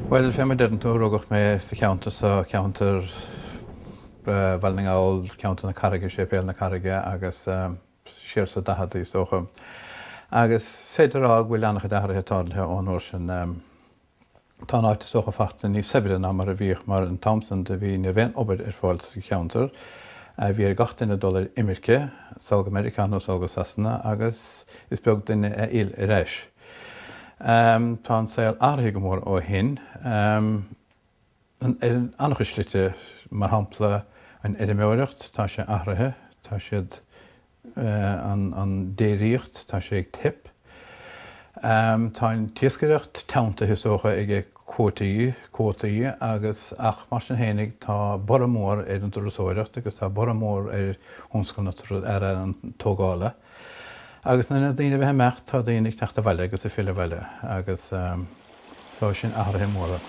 Bhuel, fé mar a deireann tú, rugadh mé sa cheantar seo, ceantar Bhaile na nGall, ceantar na Carraige, Séipéal na Carraige agus siar sna daicheadaí is dócha. Agus is féidir a rá go bhfuil an-chuid athraithe tarlaithe ón uair sin. Tá an áit is dócha faighte níos saibhre ná mar a bhíodh mar an t-am san do bhí, ní raibh aon obair ar fáil sa cheantar. Bhí ar gach duine dul ar imirce, sall go Meiriceá nó sall go Sasana agus is beag duine a fhill ar ais. Tá an saol athraithe go mór ó shin ar an-chuid slite, mar shampla an fheirmeoireacht, tá sé athraithe, tá siad an déiríocht, tá sé ag teip. Tá an t-iascaireacht teanntaithe is dócha ag cuótaí, cuótaí agus ach mar sin fhéinig tá borradh mór ar an dturasóireacht agus tá borradh mór ar thionscal na ar an tógála. Agus in ionad daoine a bheith ag imeacht tá daoine ag teacht abhaile agus ag filleadh abhaile agus tá sin athraithe móra.